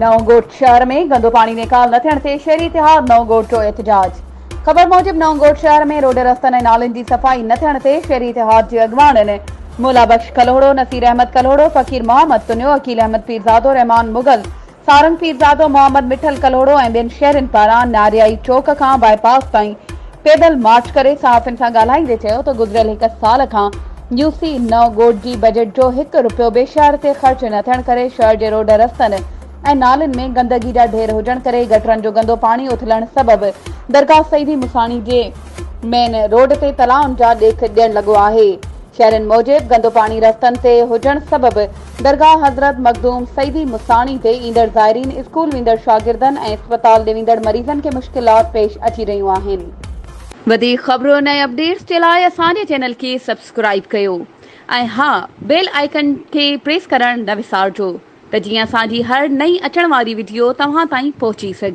نئون ڳوٺ شهر ۾ گندو پاڻي نيڪال نه ٿيڻ تي شهري اتحاد نئون ڳوٺ جو احتجاج. خبر موجب نئون ڳوٺ شهر ۾ روڊ رستن ۽ نالين جي صفائي نه ٿيڻ تي شهري اتحاد جي اڳواڻن مولا بخش ڪلهوڙو، نصير احمد ڪلهوڙو، فقير محمد تنيو، عقيل احمد پيرزادو، رحمان مغل، سارنگ پيرزادو، محمد مٺل ڪلهوڙو ۽ ٻين شهرين پاران ناريائي چوڪ کان بائي پاس تائين پيدل مارچ ڪري صحافين سان ڳالهائيندي چيو ته گذريل هڪ سال کان يو سي نئون ڳوٺ جي بجيٽ جو هڪ رپيو به شهر تي خرچ نه ٿيڻ ڪري شهر جي روڊ رستن ۽ نالين ۾ گندگي جا ڍير هجڻ ڪري گٽرن جو گندو پاڻي اٿلڻ سبب درگاهه سعيدي مساڻي جي مين روڊ تي تلائن جا ڏيک ڏيڻ لڳو آهي. شهرين موجب گندو پاڻي رستن تي هجڻ سبب درگاهه حضرت مخدوم سعيدي مساڻي تي ايندڙ زائرين، اسڪول ويندڙ شاگردن ۽ اسپتال ڏي ويندڙ مريضن کي مشڪلات پيش اچي رهيون آهن. وڌيڪ خبرن ۽ اپڊيٽس جي لاء اسان جي چينل کي سبسڪرائيب ڪيو ۽ ها بيل آئيڪن کي پريس ڪرڻ نه وسارجو ته جيئن اسان جي هر نئين اچڻ واري وڊيو توهان تائين پهچي سگهي.